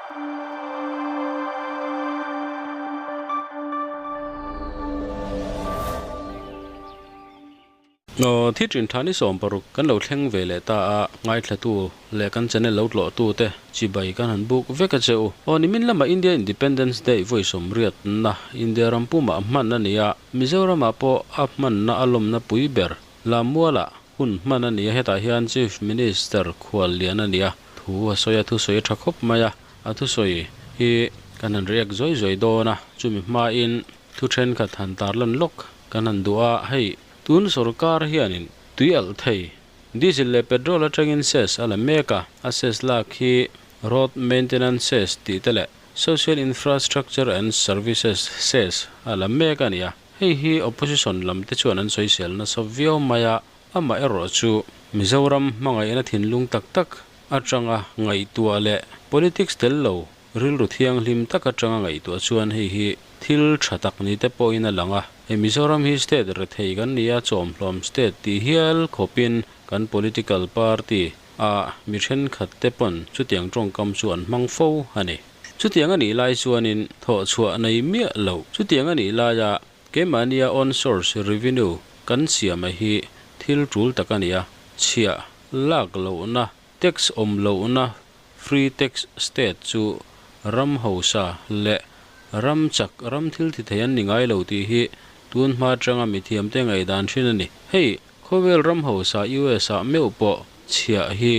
Aw, thi thin tha ni 60 kan lo thleng ve leh ta a, ngaithlatu leh kan channel lo tlawhtu te chibai kan han buk vek a che u. Aw, nimin lama India Independence Day vawi 80 na India ram pumah hman a ni a, Mizoramah pawh a hmanna a lawmna pui ber Lammualah hun hman a ni a, hetah hian Chief Minister khual lian a ni a, thu a sawi a, thusawi a tha khawp mai a, a thusawi hi kan han react zuai zuai dawn a, chumi hmain thu thenkhat han tarlan lawk kan han duh a, hei tun sorkar hianin tui alh thei diesel leh petrol atangin cess a la mek a, a cess lak hi road maintenance cess tih te leh social infrastructure and services cess a la mek a ni a. Hei hi opposition lam te chuan an sawisel nasa viau mai a, amaherawh chu Mizoram hmangaihna thinlung tak tak atanga ngaihtuah leh politics tel lo rilru thianghlim tak atanga ngaihtuah chuan hei hi thil tha tak ni te pawhin a lang a. Hei Mizoram hi state rethei kan ni a, chawmhlawm state tih hial khawpin kan political party a mi thenkhat te pawn chutiang tawngkam chu an hmang fo a ni. Chutiang a nih lai chuanin thawh chhuah nei miah lo. Chutiang a nih laia keimahnia own source revenue kan siama hi thil tul tak a ni a, chhiah lak lohna, tax awm lohna, free tax state chu ram hausa leh ram chak, ram thil ti thei an ni ngai lo tih hi tun hma atanga mithiamte ngaihdan thin a ni. Hei khawvel ram hausa US ah meuh pawh chhiah hi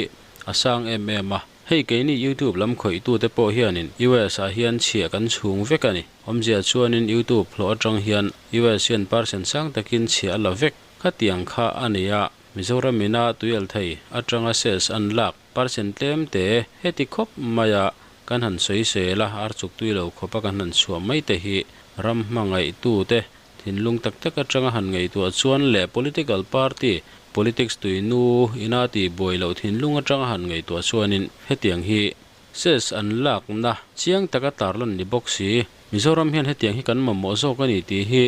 a sang em em a. Hei keini YouTube lam khawih tute pawh hianin US ah hian chhiah kan chhung vek a ni. Awmzia chuanin YouTube hlawh atang hian US hian percent sang takin chhiah a la vek. Khatiang kha a ni a, Mizoram ina tuial thei atanga cess an lak percent tlem te heti khawp maia kan han sawi sel a, ar chuk tui lo khawpa kan han chhuah mai te hi ram hmangaih tute thinlung tak tak atanga han ngaihtuah chuan leh political party politics tuinu ina tih buai loh thinlung atanga han ngaihtuah chuanin hetiang hi cess an lakna chiang taka tarlan ni bawk si. Mizoram hian hetiang hi kan mamawh zawk a ni tih hi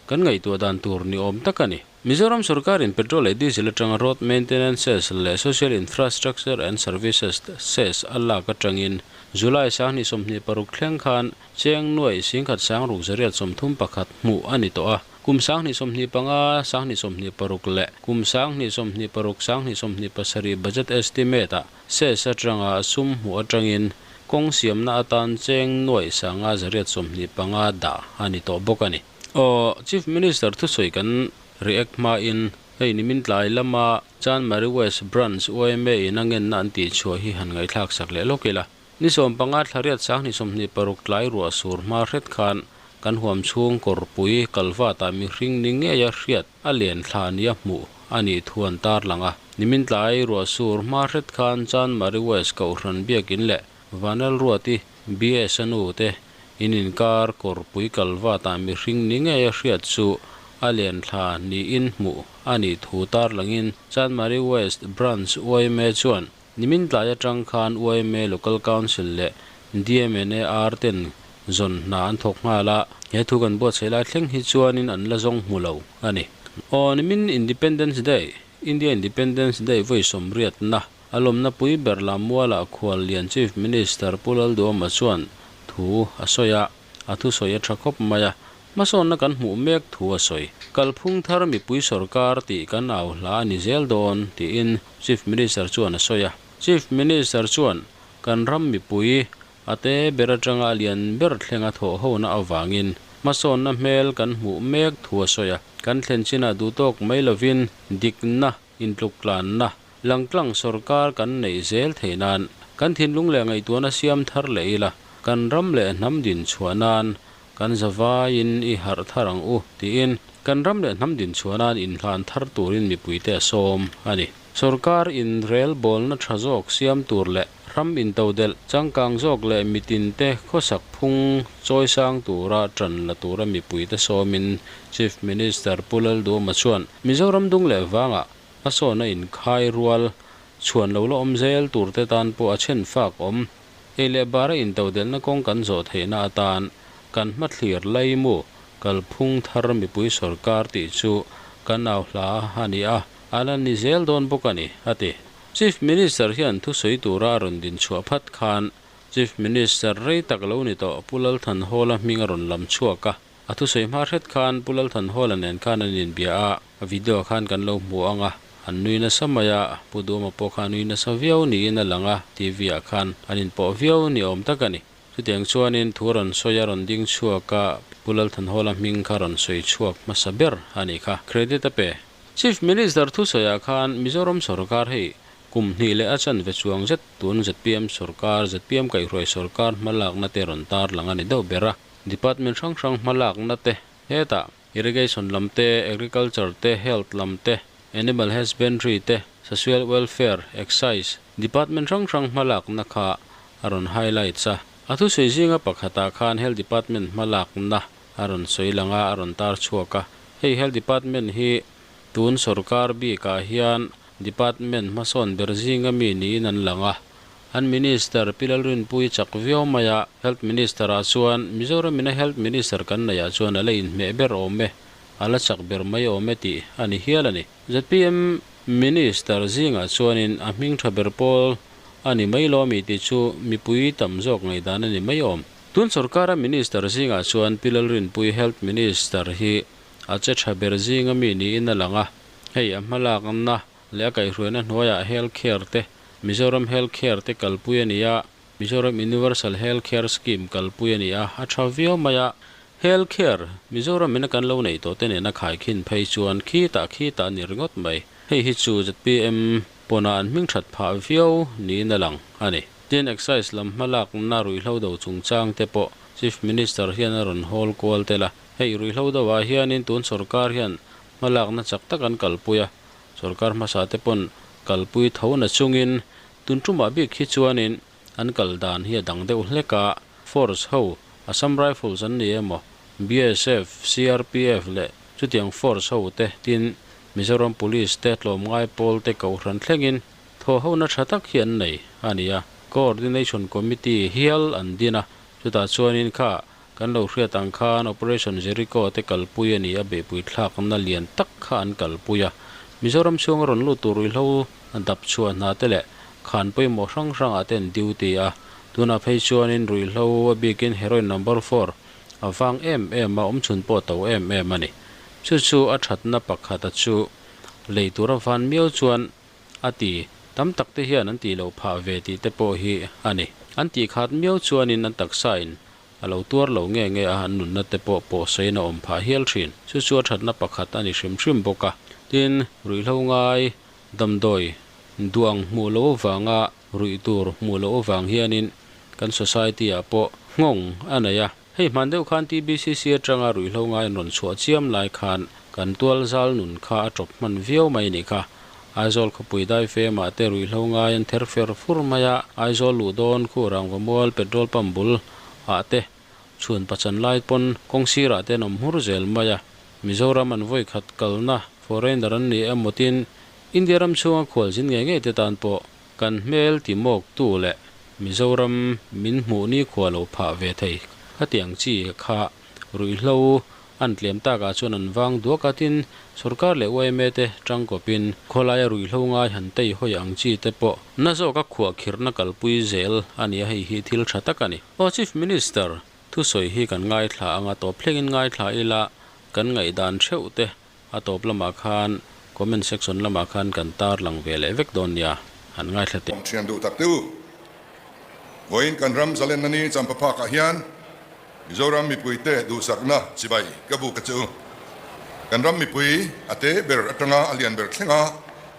kan ngaihtuah dan tur ni awm tak a ni. Mizoram sorkarin petrol leh diesel atanga road maintenance cess leh social infrastructure and services cess a lak atangin July 2026 thleng khan cheng nuai 1631 hmuh a ni tawh a. Kum 2025, 2026 leh kum 2026, 2027 budget estimate ah cess atanga sum hmuh atangin kawng siamna atan cheng nuai 525 dah a ni tawh bawk a ni. Aw, Chief Minister thusawi kan react hmain hei nimin tlai lama Chanmari West Branch YMA in a ngenna an tih chhuah hi han ngaihthlak sak leh lawk ila. Ni 15 thlariat 2026 tlai ruah sur hma hret khan kan huam chhung kawrpui kalwata mihring ni ngei a hriat a len thla nia hmuh a ni thuan tar lang a. Nimin tlai ruah sur hma hret khan Chanmari West Kohhran biakin leh Vanal Ruati BS anu te in inkar kawrpui kalwata mihring ni ngei a hriat chu a len thla niin hmuh a ni thu tar langin Chanmari West Branch YMA chuan nimin tlai atang khan YMA Local Council leh DMNA R ten zawn hna an thawk nghal a, he thu kan buat sei lai thleng hi chuanin an la zawng hmu lo a ni. Aw, nimin Independence Day, India Independence Day vawi 80 na a lawmna pui ber Lammualah khual lian Chief Minister Pu Lalduhoma chuan thu a sawi a, a thu sawi a tha khawp mai a, hmasawnna kan hmuh mek thu a sawi. Kalphung thar mipui sorkar tih kan au hla a ni zel dawn tiin Chief Minister chuan a sawi a. Chief Minister chuan kan ram mipui a te ber atanga a lian ber thlenga thawh hona awangin hmasawnna hmel kan hmuh mek thu a sawi a. Kan thlen chinah duhtawk mai lovin dikna intluk tlanna langtlang sorkar kan nei zel thei nan kan thinlung leh ngaihtuahna siam thar leh ila kan ram leh hnam din chhuah nan kan zawaiin i harh thar ang u tiin kan ram leh hnam din chhuah nan inhlan thar turin mipui te a sawm a ni. Sorkar in rel bawlna tha zawk siam tur leh ram in to del changkang zawk leh mitin te khawsak phung chawi sang tura tan la tura mipui te sawmin Chief Minister Pu Lalduhoma chuan Mizoram dung leh wanga a sawna in khai rual chuan lo la awm zel tur te tan pawh a chen fak awm ei leh bara in to delna kawng kan zawh theihna atan kan hmathlir lai mu kalphung thar mipui sorkar tih chu kan au hla a ni a, ala ni zel dawn bawk a ni a ti. Chief Minister hian thu sawi tura a rawn din chhuah phat khan Chief Minister rei tak lo ni tawh Pu Lalthanhawla hming a rawn lam chhuak a. A thusawi hma hret khan Pu Lalthanhawla nen khan an inbia a, a video khan kan lo hmu ang a, an nui nasa mai a, Pu Duhawma pawh kha a nui nasa viau niin a lang a, TV ah khan an inpawh viau ni awm tak a ni. Chutiang chuanin thu rawn sawi a rawn ding chhuak a, Pu Lalthanhawla hming kha rawn sawi chhuak hmasa ber a nih kha. Credit a pe. Chief Minister thusawiah khan Mizoram sorkar hei kum hnih leh a chanve chuang zet tun zpm sorkar, zpm kaihhruai sorkar hmalakna te rawn tarlang a ni deuh ber a. Department hrang hrang hmalakna te hetah Irrigation lam te, Agriculture te, Health lam te, Animal Husbandry te, Social Welfare, Excise, Department hrang hrang hmalakna kha a rawn highlights a. A thusawi zinga pakhatah khan Health Department hmalakna a rawn sawi lang a, a rawn tar chhuak a. Hei Health Department hi tun sorkar bikah hian Department hmasawn ber zinga mi niin an lang a. An Minister Pi Lalrinpuii chak viau mai a, Health Minister ah chuan Mizoram ina Health Minister kan neih ah chuan a la inhmeh ber awm e, a la chak ber mai awm e tih a ni hial a ni. Zpm Minister zingah chuanin a hming tha ber pawl a ni mai lo ami tih chu mipui tam zawk ngaihdan a ni mai awm. Tun sorkara Minister zingah chuan Pi Lalrinpuii Health Minister hi a che tha ber zinga mi niin a lang a, hei a hmalakna leh a kaihhruaina hnuaiah Health Care te, Mizoram Health Care te kalpui a ni a, Mizoram Universal Health Care Scheme kalpui a ni a, a tha viau mai a. Health Care, Mizoram ina kan lo neih tawh te nena khaikhin phei chuan khitah khitah a ni ringawt mai. Hei hi chu zpm pawnah an hming that phah viau niin a lang a ni. Tin, Excise lam hmalakna ruihhlo do chungchang te pawh Chief Minister hian a rawn hawl kual tel a. Hei ruihhlo do ah hianin tun sorkar hian hmalakna chak tak an kalpui a, Sorkar hmasa te pawn kalpui tho na chungin tun tumah bik hi chuanin an kal dan hi a dang deuh hlek a, Force ho, Assam Rifles an ni emaw, BSF, CRPF leh chutiang force ho te tin Mizoram Police te tlawmngai pawl te kohhran thlengin thaw ho na tha tak hi an nei a ni a, Coordination Committee hial an din a, chutah chuanin kha Kan lo hriat ang khan Operation Jericho te kalpui a ni a, beihpui thlakna lian tak kha an kalpui a. Mizoram chhunga rawn lut tur ruihhlo dap chhuah hna te leh khan pawimawh hrang hrangah te an duty a. Tunah phei chuanin ruihhlo a bikin heroin number four a vang em em a, awmchhun pawh a to em em a ni. Chu chu a thatna pakhata chu lei tura van miau chuan a ti. Tam tak te hian an tih loh phah ve tih te pawh hi a ni. An tih khat miau chuanin an taksain A lo tuar lo nge nge a, an nunna te pawh pawhsawiin a awm phah hial thin. Chu chu a thatna pakhat a ni hrim hrim bawk a. Tin, ruihhlo ngai, damdawi, duang hmuh loh avanga ruih tur hmuh loh avang hianin kan society ah pawh nghawng a nei a. Hei hman deuh khan TBCC atanga ruihhlo ngai an rawn chhuah chiam lai khan kan tual zal nun kha a tawp hman viau mai a nih kha. Aizawl khawpui daifemah te ruihhlo ngai an ther fer fur mai a, Aizawl luh dawn khu Rangvamual petrol pump bul ah te chhun pachan lai pawn kawng sirah te an awm hmur zel mai a, Mizoram an vawi khat kalna foreigner an ni emaw tin India ram chhunga khualzin ngei ngei te tan pawh kan hmel ti mawk tu leh Mizoram min hmuh ni khua lo phah ve thei khatiang chi kha ruihhlo An tlem takah chuan an vang duak a, tin, sorkar leh yma te tangkawpin khawlaia ruihhlo ngai han tei hawi ang chi te pawh na zawka khuahkhirhna kalpui zel a ni a, hei hi thil tha tak a ni. Aw Chief Minister, thusawi hi kan ngaithla ang a, tawp thlengin ngaithla ila kan ngaihdan theuh te a tawp lamah khan comment section lamah khan kan tarlang ve leh vek dawn nia, han ngaithla teh. Awm thian duh tak tu. Vawiin kan ram zalenna ni champaphakah hian Mizoram mipuite duhsakna chibai ka buk a chu. Kan ram mipui a te ber atanga a lian ber thlenga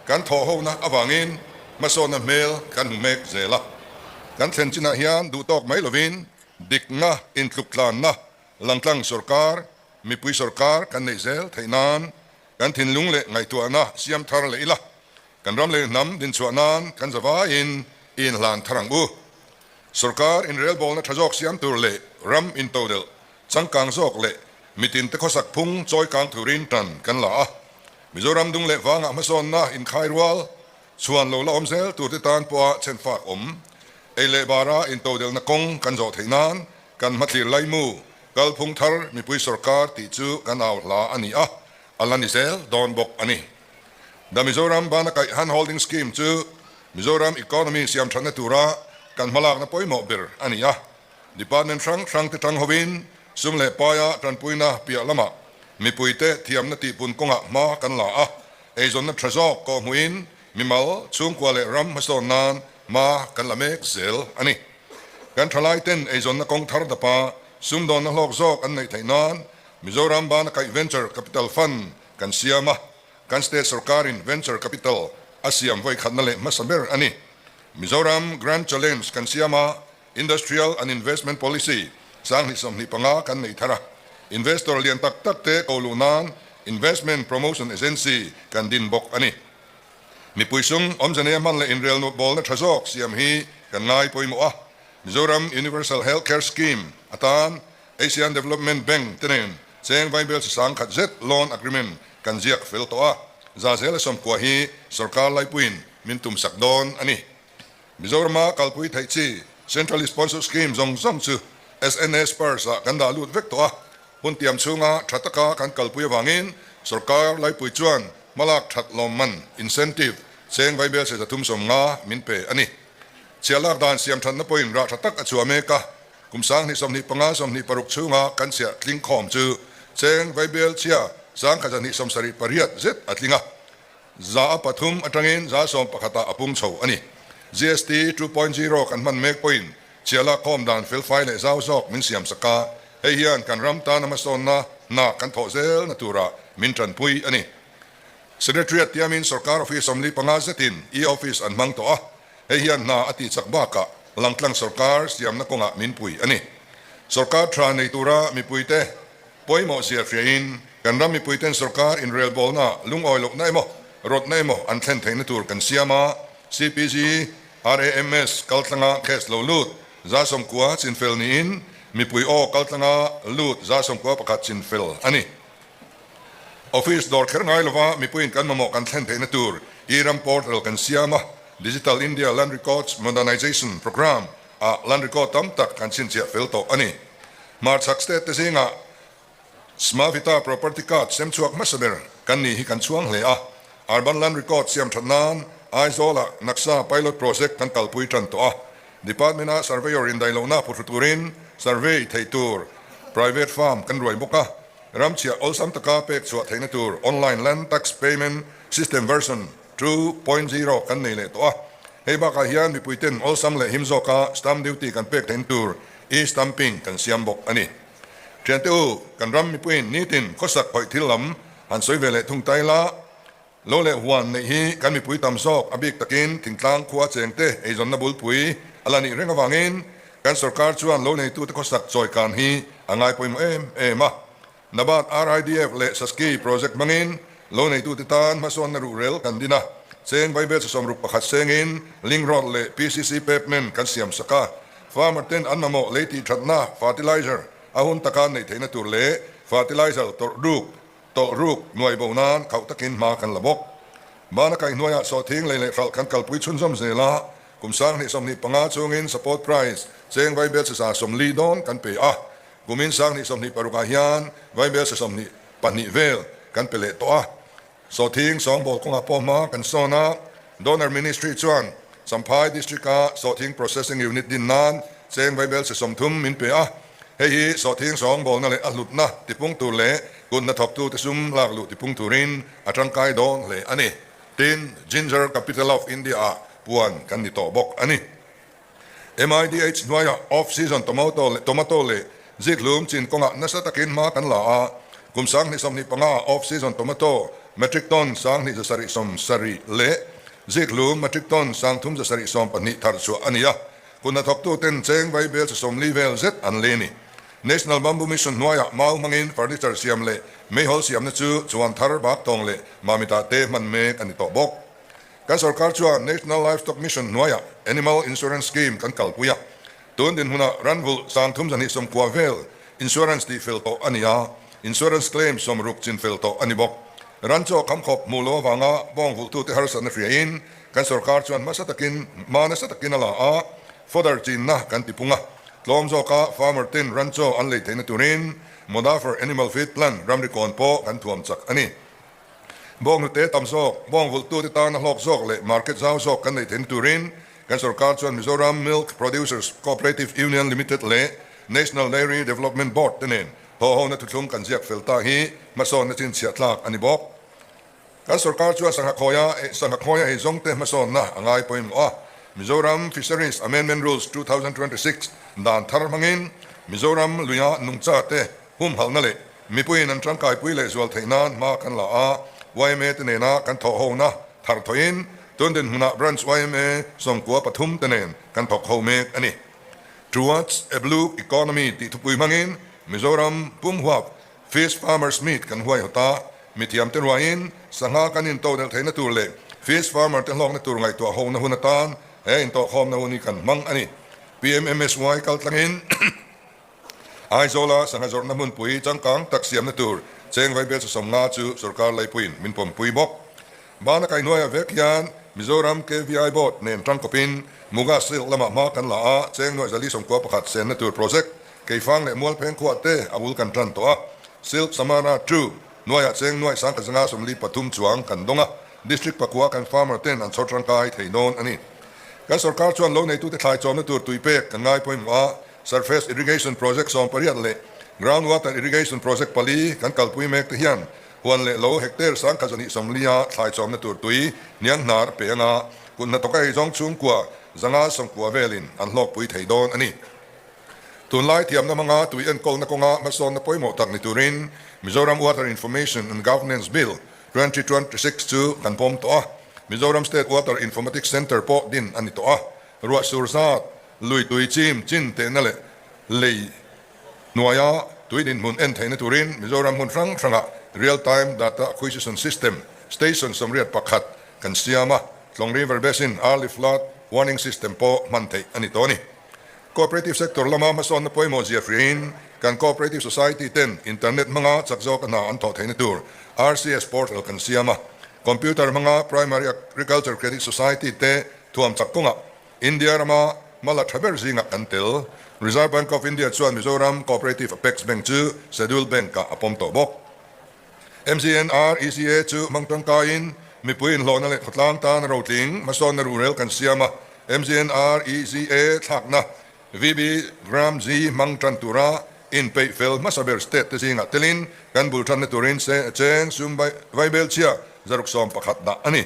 kan thawhhona avangin hmasawnna hmel kan hmu mek zel a. Kan thlen chinah hian duhtawk mai lovin dikna, intluktlanna, langtlang sorkar, mipui sorkar kan neih zel theih nan kan thinlung leh ngaihtuahna siam thar leh ila, kan ram leh hnam dinchhuah nan kan zavaiin i inhlan thar ang u. Sorkar inrelbawlna tha zawk siam tur leh ram intodelh changkang zawk leh mitinte khawsak phung chawikang turin tan kan la a. Mizoram dung leh vangah hmasawnna inkhai rual chhuan lo la awm zel turte tan pawha chhenfak awm ei leh bara intodelhna kawng kan zawh theih nan kan hmathlir laimu kalphung thar mipui sorkar tih chu kan au hla a ni a, a la ni zel dawn bawk a ni. The Mizoram Bana Kaih Hand Holding Scheme chu Mizoram economy siam thatna tura kan hmalakna pawimawh ber a ni a. Department hrang hrangte tang hovin sum leh paia tanpuina piah lamah mipuite thiamna tihpun kawngah hma kan la a, eizawnna tha zawk kawhhmuhin mimal, chhungkua leh ram hmasawn nan hma kan la mek zel a ni. Kan thalaiten eizawnna kawng thar dapa sumdawnna hlawk zawk an neih theih nan Mizoram bana kaih Venture Capital Fund kan siam a, kan state sorkarin Venture Capital a siam vawikhatna leh hmasa ber a ni. Mizoram Grand Challenge kan siam a, Industrial and Investment Policy 2025 kan nei thar a, investor lian tak tak te ko luh nan Investment Promotion Agency kan din bawk a ni. Mipui sum awmze neia hman leh inrel bawlna tha zawk siam hi kan ngai pawimawh a, Mizoram Universal Health Care Scheme atan Asian Development Bank te nen cheng vaibel chi 10,000 zet loan agreement kan ziak fel tawh a, 120% hi sorkar laipuiin min tumsak dawn a ni. Mizorama kalpui theih chi Centrally Sponsored Scheme zawng zawng chu SNS Purse ah kan dah lut vek tawh a, hun tiam chhunga tha taka kan kalpui avangin sorkar laipui chuan hmalak that lawmman, incentive, cheng vaibel 350 min pe a ni. Chhiah lak dan siam thatna pawhin rah tha tak a chhuah mek a, kum 2025 26 chhunga kan chhiah tling khawm chu cheng vaibel chhia 1,278 zet a tling a. 3% atangin 11% ah a pung chho a ni. GST 2.0 kan hman mek pawhin chhiah lak khawm dan felfai leh zau zawk min siam sak a, hei hian kan ram tana hmasawnna hna kan thawh zelna turah min tanpui a ni. Secretariat tiamin sorkar office 45 zetin e-office an hmang tawh a, hei hian hna a tihchak bakah langtlang sorkar siamna kawngah min pui a ni. Sorkar tha nei tura mipuite Pawimawh zia hriain kan ram mipuiten sorkar inrelbawlna lungawi lohna emaw, rawtna emaw an thlen theihna tur kan siam a, CPG, RAMS kaltlanga case lo lut 90 chinfel niin mipui aw kaltlanga lut 91 chinfel a ni. Office dawr kher ngai lova mipuiin kan mamawh kan thlen theihna tur e-ram portal kan siam a, Digital India Land Records Modernization Programme ah land record tam tak kan chhinchhiah fel tawh a ni. Hmarchhak state te zingah Smavita property card sem chhuak hmasa ber kan nih hi kan chhuang hle a. Urban land record siam that nan Aizawl-ah Naksa pilot project kan kalpui tan tawh a. Department-a surveyor indaihlohna phuhru turin survey theih tur private firm kan ruai bawk a. Ramchhiah awlsam taka pek chhuah theihna tur online land tax payment system version 2.0 kan nei leh tawh a. Hei bakah hian mipuiten awlsam leh him zawka stamp duty kan pek theihna tur e-stamping kan siam bawk a ni. Thiante u, kan ram mipuiin nitin khawsak khawih thil lam han sawi ve leh thung ta ila, lo leh huan neih hi kan mipui tam zawk a bik takin thingtlang khua chengte eizawnna bulpui a la nih reng avangin kan sorkar chuan lo neitute khawsak chawikan hi a ngai pawimawh em em a. NABARD, RIDF leh SASCI project hmangin lo neitute tan hmasawnna ruhrel kan din a, cheng vaibel 61 sengin link road leh PCC pavement kan siam sak a, farmer ten an mamawh lei tih thatna fertilizer a hun taka neih theihna tur leh fertilizer tawrh ruk tawlh ruk nuai bo nan khauh takin hma kan la bawk. Bana kaihhnuaiah sawhthing lei leh hralh kan kalpui chhunzawm zel a, kum 2025 chungin support price cheng vaibel 40 dawn kan pe a, Kumin 2026 ah hian Vaibel 22 vel kan pe leh tawh a, Sawhthing sawngbawl kawngah pawh hma kan sawn a, Donor Ministry chuan Champhai District-a Sawhthing Processing Unit din nan cheng Vaibel 30 min pe a, hei hi sawhthing sawngbawlna leh a hlutna tipung tur leh kut hnathawktute sum lak luh tipung turin a tangkai dawn hle a ni. Tin, Ginger Capital of India-ah puan kan ni tawh bawk a ni. MIDH hnuaiah off season tomato leh tomato leh zikhlum chin kawngah nasa takin hma kan la a, kum 2025 ah off season tomato metric ton 2770 leh zikhlum metric ton 3712 thar chhuah a ni a, kun hnathawktuten cheng vaibel 40 vel zet an le ni. National Bamboo Mission hnuaiah mau hmangin furniture siam leh meihawl siamna chu chuan thar bak tawng leh mamita te hman mek a ni tawh bawk. Kan sorkar chuan National Livestock Mission hnuaiah Animal Insurance Scheme kan kalpui a, tun dinhmunah ranvulh 3290 vel insurance tih fel tawh a ni a, insurance claim 60 chin fel tawh a ni bawk. Ran chaw khamkhawp hmuh lo avanga bawng vulhtute harsatna hriain kan sorkar chuan hmasa takin hma nasa takin a la a, fodder chinna kan tipung a, tlawm zawka farmer ten ran chaw an lei theihna turin Modafer Animal Feed Plant ramri kawn pawh kan thuam chak a ni. Bawnghnute tam zawk, bawng vulhtute tana hlawk zawk leh market zau zawk kan neih theihna turin Kan sorkar chuan Mizoram Milk Producers Cooperative Union Limited leh National Dairy Development Board te nen thawhhona thuthlung kan ziak fel ta hi hmasawnna chhinchhiah tlak a ni bawk. Kan sorkar chuan sangha khawia sangha khawia ei zawng te hmasawnna a ngai pawimawh a. Mizoram Fisheries Amendment Rules 2026 dan thar hmangin Mizoram luia nungcha te humhalhna leh mipuiin an tangkaipui leh zual theih nan hma kan la a, yma te nena kan thawhhona thar thawhin tun dinhmunah Branch yma 93 te nen kan thawk ho mek a ni. Towards a Blue Economy tih thupui hmangin Mizoram pumhuap Fish Farmers Meet kan huaihawt a, mithiamte ruaiin sangha kan intodelh theihna tur leh fish farmer te hlawkna tur ngaihtuah hona hun atan he intawhkhawmna hun hi kan hmang a ni. PMMSY kaltlangin Aizawla sangha zawrhna hmunpui changkang tak siamna tur cheng vaibel 50 chu sorkar laipuiin min pawmpui bawk. Bana kaihnuaiah vek hian Mizoram KVI Board nen tangkawpin Muga Silk lamah hma kan la a, cheng 491 senna tur project Keifang leh Mualpheng khuah te a ul kan tan tawh a, Silk Samara 2 nuaiah cheng 9543 chuang kan dawng a, District pakua kan farmer ten an chhawr tangkai thei dawn a ni. Kan sorkar chuan lo neitute thlai chawmna tur tui pek kan ngai pawimawh a, Surface Irrigation Project 18 leh Ground Water Irrigation Project pali kan kalpui mek te hian huan leh lo hectare 1240 thlai chawmna tur tui hniang hnar pe anga kut hnathawk a eizawng chhungkua 590 velin an hlawkpui thei dawn a ni. Tunlai thiamna hmanga tui enkawlna kawnga hmasawnna pawimawh tak ni turin Mizoram Water Information and Governance Bill, 2026 chu kan pawm tawh a, Mizoram State Water Informatics Centre pawh din a ni tawh a, ruah sur zat, lui tui chim chin tehna leh lei hnuaia tui dinhmun en theihna turin Mizoram hmun hrang hrangah Real Time Data Acquisition System Station 81 kan siam a, Tlawng River Basin Early Flood Warning System pawh hman theih a ni tawh a ni. Cooperative sector lama hmasawnna pawimawh zia hriain kan Cooperative Society ten internet hmanga chak zawka hna an thawh theihna tur RCS portal kan siam a. Computer hmanga Primary Agriculture Credit Society te thuam chak kawngah India rama hmala tha ber zingah kan tel. Reserve Bank of India chuan Mizoram Cooperative Apex Bank chu Scheduled Bank-ah a pawm tawh bawk. MZNR, ECA chu hmang tangkaiin mipui inhlawhna leh khawtlang tan rotling hmasawnna ruhrel kan siam a, MZNR, ECA thlakna VB Gram G hmang tan tura inpeih fel hmasa ber state te zingah telin kan bul tanna turin cheng sum vaibel chhia 611 dah a ni.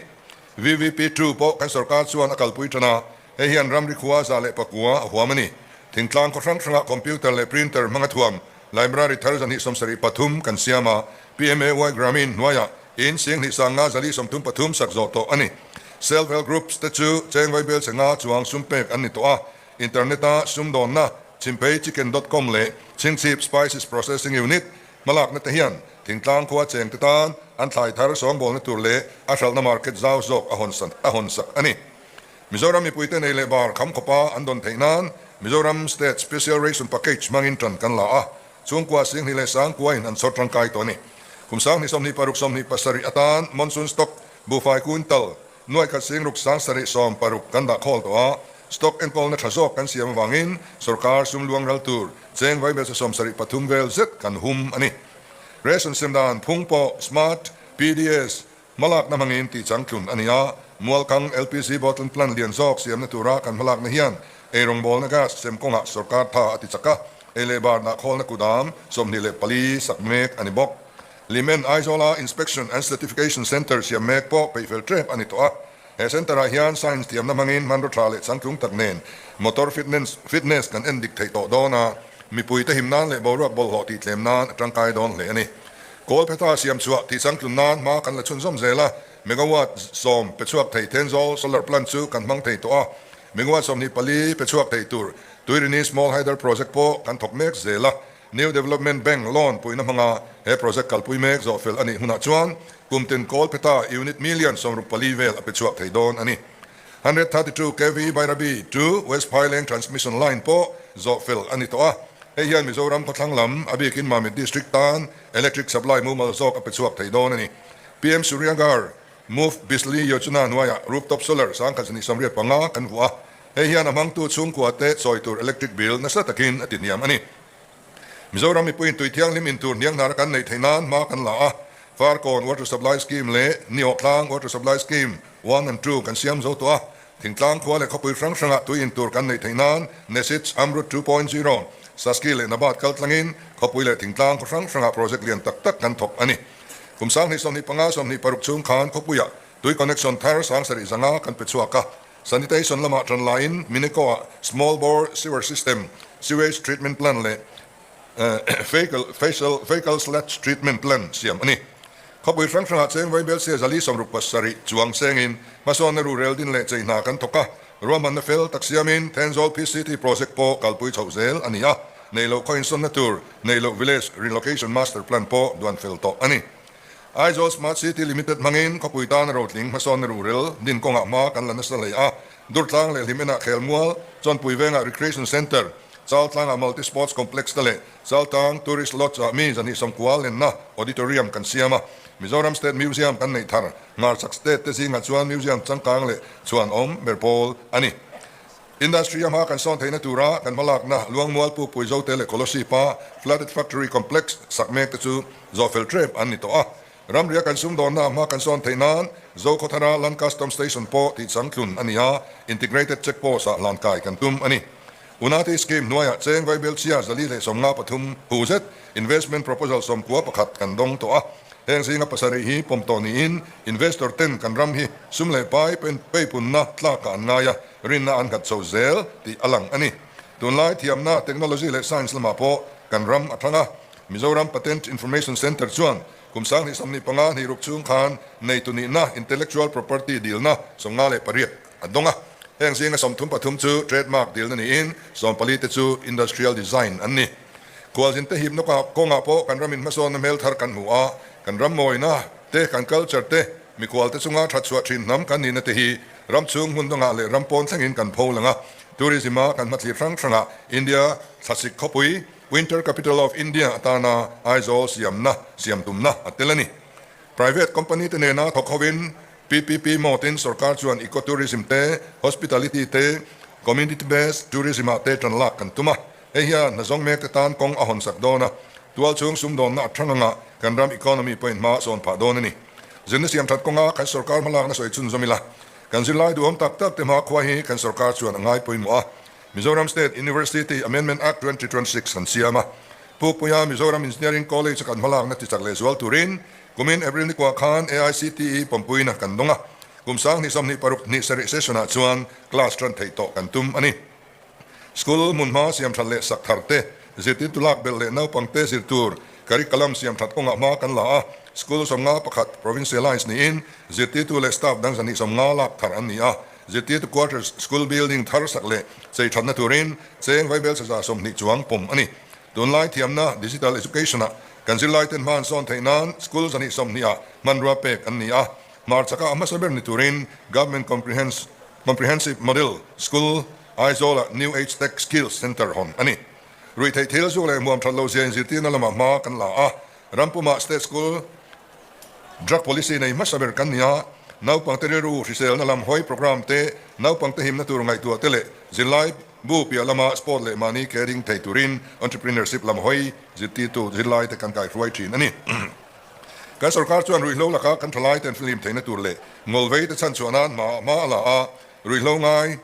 VVP 2 pawh kan sorkar chuan a kalpui tan a, hei hian ramri khua 109 a huam a ni. Thingtlang khaw hrang hrangah computer leh printer hmanga thuam Library thar 273 kan siam a, PMAY Gramin hnuaiah in 2533 sak zawh tawh a ni. Self Help Groups te chu cheng vaibel che nga chuang sum pek an ni tawh a, Internet-a sumdawnna Chhimphei Chicken dot com leh Chhingchhip Spices Processing Unit hmalakna te hian thingtlang khua cheng te tan an thlai thar sawngbawlna tur leh a hralhna market zau zawk a hawn sak a ni. Mizoram mipuite nei leh bar kham khawpa an dawn theih nan Mizoram State Special Ration Package hmangin tan kan la a, chhungkua 20,009 in an chhawr tangkai tawh a ni. Kum 2026 27 atan Monsoon Stock buhfai quintal 1,660 kan dah khawl tawh a, stock enkawlna tha zawk kan siam avangin sorkar sum luang ral tur cheng vaibelsa 73 vel zet kan hum a ni. Ration sem dan phung pawh Smart PDS Hmalakna hmangin tih changtlun a ni a, Mualkang LPG bottle plant lian zawk siamna tura kan hmalakna hian eirawngbawlna gas sem kawngah sorkar tha a ti chak a, ei leh barna khawlna kudam 24 sak mek a ni bawk. Hlimen Aizawla Inspection and Certification Centre siam mek pawh peihfel tep a ni tawh a, he centre-ah hian science thiamna hmangin hmanraw tha leh changtlung tak nen motor fitness kan en dik theih tawh dawn a, mipuite him nan leh boruak bawlhhlawh tih tlem nan a tangkai dawn hle a ni. Kawlphetha siam chhuah tih changtlun nan hma kan la chhunzawm zel a, megawatt 10 pe chhuak thei Thenzawl solar plant chu kan hmang thei tawh a, megawatt 24 pe chhuak thei tur Tuirini Small Hydel Project pawh kan thawk mek zel a, New Development Bank loan puihna hmanga he project kalpui mek zawh fel a nih hunah chuan kum tin Kawlphetha unit million 64 vel a pe chhuak thei dawn a ni. 132 kv Bairabi to West Phaileng Transmission Line pawh zawh fel a ni tawh a, hei hian Mizoram khawthlang lam a bikin Mamit District tan electric supply mumal zawk a pe chhuak thei dawn a ni. PM Surya Ghar Muft Bijli Yojana hnuaiah rooftop solar 1185 kan vuah a, hei hian a hmangtu chhungkua te chawi tur electric bill nasa takin a ti hniam a ni. Mizoram mipuiin tui thianghlim in tur hniang hnara kan neih theih nan hma kan la a, Farkawn Water Supply Scheme leh Niawhtlang Water Supply Scheme 1 and 2 kan siam zo tawh a. Thingtlang khua leh khawpui hrang hrangah tui in tur kan neih theih nan NESIDS Amrut 2.0, Saski leh NABARD kaltlangin khawpui leh thingtlang khaw hrang hrangah project lian tak tak kan thawk a ni. Kum 2025 26 chhung khan khawpuiah tui connection thar 7000 zanga kan pe chhuak a. Sanitation lamah tan laiin Mineco-ah small bore sewer system, sewage treatment plant leh Fecal Fecal Sludge Treatment Plant siam a ni. Khawpui hrang hrangah cheng Vaibelsia 467 chuang sengin hmasawnna rurel din leh chei hna kan thawk a, ruahmanna fel tak siamin Thenzawl PCT project pawh kalpui chhoh zel a ni a, neih loh khaw insawnna tur, neih loh Village Relocation Master Plan pawh duan fel tawh a ni. Aizawl Smart City Limited hmangin khawpui tana rotling hmasawnna rurel din kawngah hma kan la nasa hle a, Durtlang leh Hlimenah Khelmual, Chawnpui Vengah Recreation Centre, Chaltlangah Multi Sports Complex te leh Chaltlang Tourist Lodge ah mi 290 lenna Auditorium kan siam a, Mizoram State Museum kan neih thar. Hmarchhak State te zingah chuan Museum changkang leh chhuan awm ber pawl a ni. Industry a hma kan sawn theihna tura kan hmalakna Luangmual Pukpui Zote leh Kolosip-a Flooded Factory Complex sak mek te chu zawhfel trep an ni tawh a. Ramria kan sumdawnna hma kan sawn theih nan Zokhawthara Land Custom Station pawh tih changtlun a ni a, Integrated Check Post ah hlankai kan tum a ni. Unati Scheme hnuaiah cheng vaibelchhia 453 hu zet Investment Proposal 91 kan dawng tawh a, heng zinga pasarih hi pawm tawh niin investor ten kan ram hi sum leh pai peipunna tlakah an ngai a, rinna an nghat chho zel tih a lang a ni. Tunlai thiamna, technology leh science lamah pawh kan ram a thang a, Mizoram Patent Information Centre chuan kum 2025 hnih ruk chhung khan neitu nihna, intellectual property, dilna 58 a dawng a. Heng zinga 33 chu trademark dilna niin 14 te chu industrial design an ni. Khualzin te hipna kawngah pawh kan ramin hmasawnna hmel thar kan hmu a, kan ram mawina te, kan culture te, mikhual te chunga that chhuah thin hnam kan nihna te hi ram chhung hmun dangah leh ram pawn thlengin kan pho lang a. Tourism-a kan hmathlir hrang hrangah India thlasik khawpui, Winter Capital of India atana Aizawl siamna siam tumna a tel a ni. Private company te nena thawk hovin PPP mode-in sorkar chuan eco-tourism te, hospitality te, community based tourism ah te tan lak kan tum a. Hei hian hnazawng mek te tan kawng a hawnsak dawn a, tualchhung sumdawnna a thang anga kan ram economy pawhin hma a sawn phah dawn a ni. Zirna siam that kawnga kan sorkar hmalakna sawi chhunzawm ila, kan zirlai duhawm tak tak te hmakhua hi kan sorkar chuan a ngai pawimawh a. Mizoram State University Amendment Act 2026 kan siam a, Pukpuia Mizoram Engineering College a kan hmalakna tichak leh zual turin kumin April ni kuah khan AICTE pawmpuina kan dawng a, kum 2026 2 session ah chuan class tan theih tawh kan tum a ni. School hmunhma siam that leh sak thar te, zirtirtu lak belh leh naupangte zir tur curriculum siam that kawngah hma kan la a, school 51 provincialize niin zirtirtu leh staff dang 250 lak thar an ni a, Zirtirtu quarters, school building thar sak leh chei thatna turin cheng vaibel 120 chuang pawm a ni. Tunlai thiamna, digital education-ah kan zirlaiten hma an sawn theih nan school 120 ah hmanrua pek an ni a. Hmarchhaka a hmasa ber ni turin Government Comprehensive Model School, Aizawl-ah New Age Tech Skills Centre hawn a ni. Ruihtheih thil zuk leh hmuam that lohzia inzirtirna lamah hma kan la a, Rampumah State School, Drug policy nei hmasa ber kan ni a, naupangte rilru hriselna lam hawi programme te, naupangte himna tur ngaihtuah te leh zirlai bu piah lama sport leh mahni caring thei turin entrepreneurship lam hawi zirtirtu zirlai te kan kaihruai thin a ni. Kan sorkar chuan ruihhlo laka kan thalai ten flim theihna tur leh ngawlvei te chhanchhuah nan hma hma a la a, ruihhlo ngai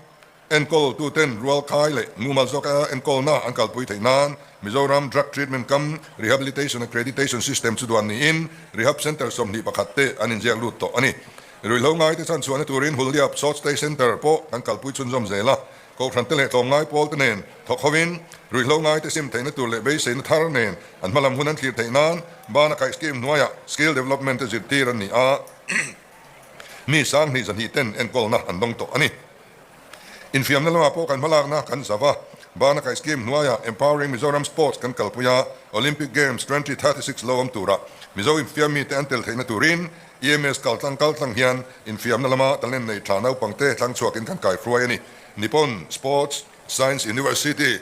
Enkawl tuten rualkhai leh mumal zawka enkawlna an kalpui theih nan Mizoram Drug Treatment Cum Rehabilitation Accreditation System chu duan niin Rehab Centre 21 te an inziak lut tawh a ni. Ruihhlo ngaite chhanchhuahna turin Hulliap Short Stay Centre pawh kan kalpui chhunzawm zel a, Kohhran te leh tlawmngai pawl te nen thawk hovin ruihhlo ngaite sim theihna tur leh beiseina thar nen an hmalam hun an thlir theih nan Bana Kaih Scheme hnuaiah Skill Development te zirtir an ni a, mi 2200 ten enkawlna an dawng tawh a ni. Infiamna lamah pawh kan hmalakna kan zau a, Bana Kai Scheme hnuaiah Empowering Mizoram Sports kan kalpui a, Olympic Games 2036 lo awm tura Mizo infiam mite an tel theihna turin EMS kaltlang kaltlang hian infiamna lama talent nei tha naupangte thlang chhuakin kan kaihruai a ni. Nippon Sports Science University.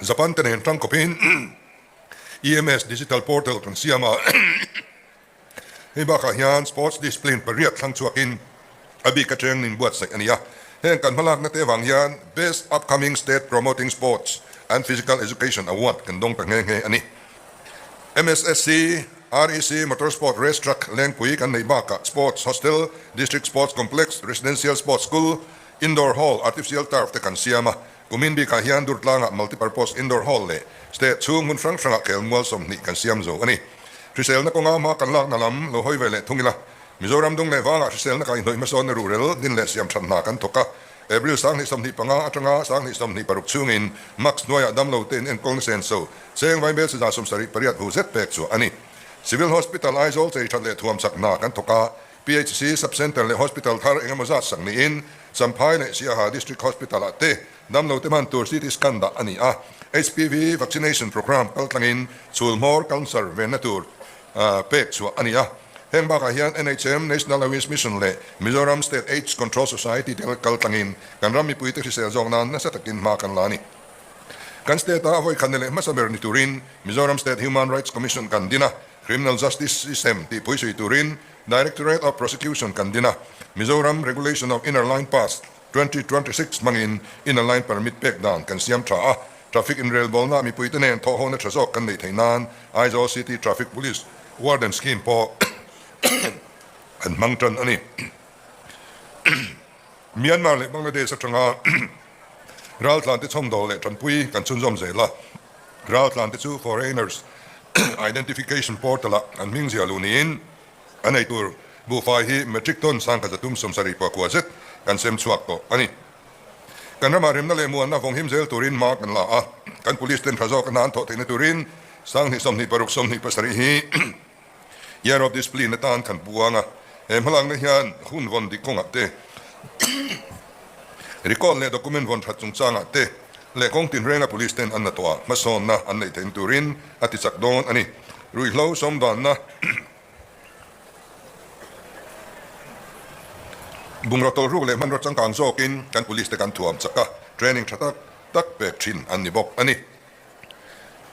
Japan te nen tangkawpin EMS Digital Portal kan siam a, hei bakah hian Sports Discipline pariat thlang chhuakin a bik atang nin buatsaih a ni a. Heng kan hmalakna te avang hian Best Upcoming State Promoting Sports. and Physical Education Award kan dawng ta nghe nghe a ni. MSSC, REC Motorsport Race Track Lengpui kan neih bakah Sports Hostel, District Sports Complex, Residential Sports School, Indoor Hall, Artificial Turf te kan siam a. Kumin bikah hian Durtlangah Multipurpose Indoor Hall leh State chhung hmun hrang hrangah khelmual 20 kan siam zo a ni. Hriselna kawnga hma kan lakna lam lo hawi ve leh thung ila. Mizoram dung leh vangah hriselna kaihhnawih hmasawnna ruhrel din leh siam that hna kan thawk a. April 2025 atanga 2026 chhungin Max hnuaiah damlo te in enkawlna senso cheng vaibel 78 hu zet pek chhuah a ni. Civil Hospital Aizawl chei that leh thuam chak hna kan thawk a, PHC Sub Centre leh Hospital thar engemaw zat sak niin Champhai leh Siaha District Hospital ah te damlo te hman tur CT scan dah a ni a. HPV vaccination programme kaltlangin chhul hmawr cancer venna tur pek chhuah a ni a. Heng bakah hian NHM, National Highways Mission leh Mizoram State Aids Control Society te kal tlangin kan ram mipuite hrisel zawk nan nasa takin hma kan la a ni. Kan state-a vawi khatna leh hmasa ber ni turin Mizoram State Human Rights Commission kan din a, Criminal Justice System tih phuisui turin Directorate of Prosecution kan din a, Mizoram Regulation of Inner Line Pass 2026 hmangin Inner Line Permit pek dan kan siam tha a, Traffic inrelbawlna mipuite nen thawhhona tha zawk kan neih theih nan Aizawl City Traffic Police Warden Scheme pawh an hmang tan a ni. Myanmar leh Bangladesh atanga raltlante chhawmdawl leh tanpui kan chhunzawm zel a, raltlante chu Foreigners Identification Portal-ah an hming ziah luh niin a nei tur buhfai hi metric ton 1,770 zet kan sem chhuak tawh a ni. Kan ramah remna leh muanna vawnghim zel turin hma kan la a, kan police ten tha zawk a hna an thawh theihna turin 2026 27 hi Year of Discipline atan kan puang a, he hmalakna hian hun vawn dik kawngah te, record leh document vawn that chungchangah te leh kawng tinrenga police ten an la tawh a, hmasawnna an neih theihna turin a ti chak dawn a ni. Ruihhlo sawmdanna. Bungraw tawlhruk leh hmanraw changkang zawkin kan police te kan thuam chak a, training tha tak tak pek thin an ni bawk a ni.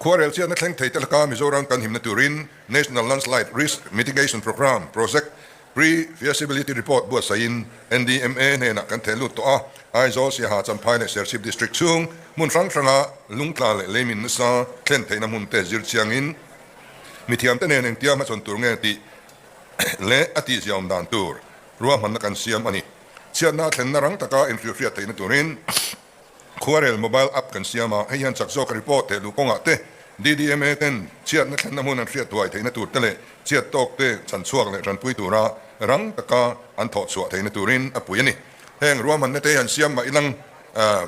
Khuarel chhiatna thleng thei te laka Mizoram kan himna turin National Landslide Risk Mitigation Programme Project Pre-Feasibility Report buatsaihin NDMA hnenah kan theh lut tawh a, Aizawl, Siaha, Champhai leh Serchhip District chhung hmun hrang hranga lungtla leh leimin nasa thlen theihna hmun te zir chiangin Mithiamte nen engtia hmachhawn tur nge tih leh a tihzia awm dan tur ruahmanna kan siam a ni. Chhiatna a thlenna rang taka inhrilhhriat theihna turin Khuarel mobile app kan siam a, hei hian chak zawka report theh luh kawngah te, DDMA ten chhiatna thlenna hmun an hriat thuai theihna tur te leh chhiat tawk te chhanchhuak leh tanpui tura rang taka an thawh chhuah theihna turin a pui a ni. Heng ruahmanna te hi an siam mah ilang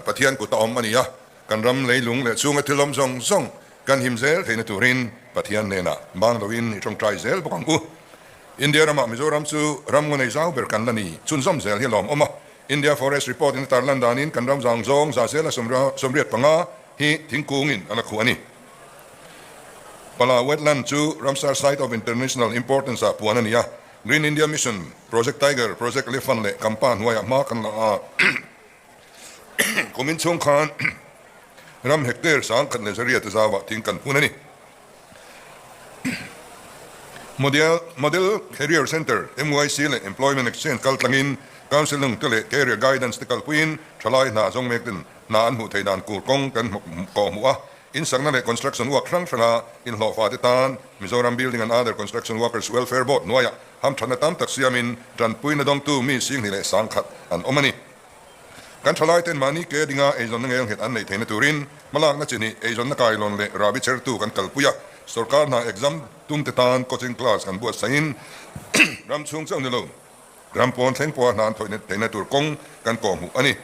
Pathian kut a awm a ni a, Kan ram leilung leh chhunga thil awm zawng zawng kan him zel theihna turin Pathian hnenah bang loin i tawngtai zel bawk ang u. India ramah Mizoram chu ram ngaw nei zau ber kan la ni chhunzawm zel hi a lawmawm a. India Forest Report in a tarlan danin kan ram zang zawng za zela 85 hi thingkungin a la khuh a ni. Pala Wetland chu Ramsar Site of International Importance ah puan a ni a. Green India Mission, Project Tiger, Project Elephant leh Kampa hnuaiah hma kan la a. Kumin chhung khan ram hectare 1100 te zauah thing kan phun a ni. Model Model Career Centre, MYC, leh Employment Exchange kal tlangin Counselling te leh Career Guidance te kalpuiin thalai hna zawng mek ten hna an hmuh theih dan kur kawng kan kawh hmuh a. Insakna leh construction work hrang hranga inhlawhfa te tan Mizoram Building and Other Construction Workers Welfare Board hnuaiah hamthatna tam tak siamin tanpuina dawngtu mi 21,000 an awm a ni. Kan thalaiten mahni ke dinga eizawnna ngelnghet an neih theihna turin hmalakna chi hnih eizawnna kailawn leh rahbi chertu kan kalpui a, sorkar hna exam tumte tan coaching class kan buatsaihin ram chhung chauh ni lo, ram pawn thleng pawha hna an thawih theihna tur kawng kan kawhhmuh a ni.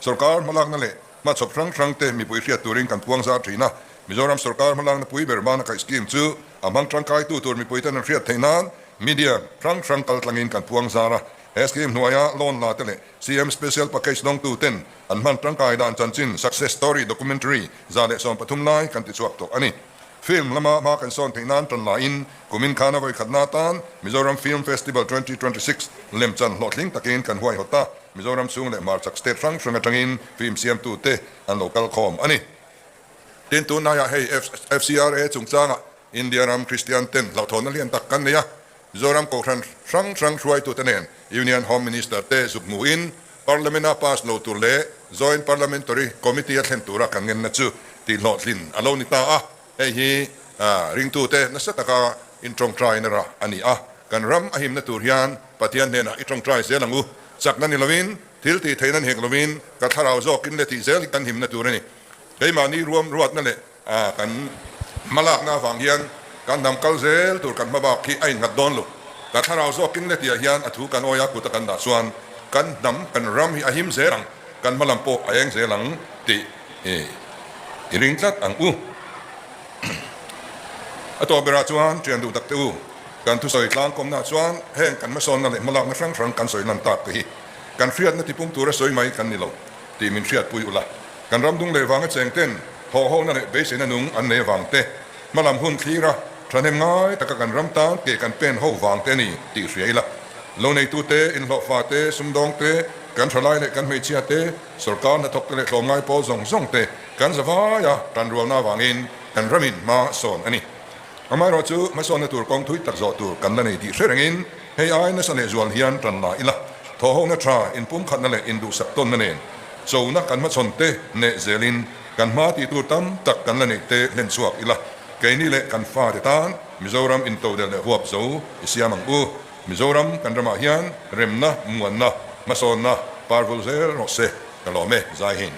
Sorkar hmalakna leh hmachhawp hrang hrangte mipui hriat turin kan puang zar thin a, Mizoram sorkar hmalakna pui ber mana kaih scheme chu a hmang tangkaitu tur mipuiten an hriat theih nan media hrang hrang kaltlangin kan puang zar a, he scheme hnuaia loan la te leh CM Special Package dawngtu ten an hman tangkai dan chanchin Success Story Documentary 113 lai kan ti chhuak tawh a ni. Film lama hma kan sawn theih nan tan laiin kumin khana vawikhatna atan Mizoram Film Festival 2026 lemchan hlawhtling takin kan huaihawt a, Mizoram chhung leh hmarchhak state hrang hrang atangin film siamtu te an lo kal khawm a ni. Tin, tunlaiah hei FCRA chungchangah India ram Kristian ten hlauhthawnna lian tak kan nei a, Mizoram Kohhran hrang hrang hruaitute nen Union Home Minister te zuk hmuhin Parliament-a pass lo tur leh Joint Parliamentary Committee a thlen tura kan ngenna chu tihhlawhtlin a lo ni ta a, hei hi ringtute nasa taka intawngtaina rah a ni a, kan ram a himna tur hian Pathian hnenah i tawngtai zel ang u. Chakna ni lovin, thil tih theihna ni hek lovin, ka thlarau zawkin le tih zel hi kan himna tur a ni. Keimahni ruam ruatna leh kan hmalakna avang hian kan hnam kal zel tur kan hmabak hi a innghat dawn lo. Ka thlarau zawkin le tihah hian a thu kan awia kut a kan dah chuan kan hnam, kan ram hi a him zel ang, kan hmalam pawh a eng zel ang tih i ring tlat ang u. A tawp berah chuan ṭian duh tak te u, kan thusawi tlangkawmnaah chuan heng kan hmasawnna leh hmalakna hrang hrang kan sawi lan tak te hi kan hriatna tipum tura sawi mai kan ni lo tih min hriatpui ula. Kan ram dung leh vanga cheng ten thawhhawhna leh beiseina nung an nei avang te, hmalam hun thlir a, thahnem ngai taka kan ram tan ke kan pen ho vang te a ni tih hria ila. Lo neitu te, inhlawhfa te, sumdawng te, kan thalai leh kan hmeichhia te, sawrkar hnathawk te leh tlawmngai pawl zawng zawng te kan zavai a tanrualna avangin kan ramin hma sawn a ni. Amaherawhchu hmasawnna tur kawng thui tak zawh tur kan la nei tih hre rengin hei ai nasa leh zual hian tan la ila, thawhhawhna tha, inpumkhatna leh induhsak tawnna nen chona kan hmachhawn te neh zelin kan hma tih tur tam tak kan la neih te hlen chhuak ila, keini leh kan fate tan Mizoram intodelh leh huap zo i siam ang u. Mizoram kan ramah hian remna, muanna, hmasawnna parvul zel rawh se, ka lawm e, zai hin.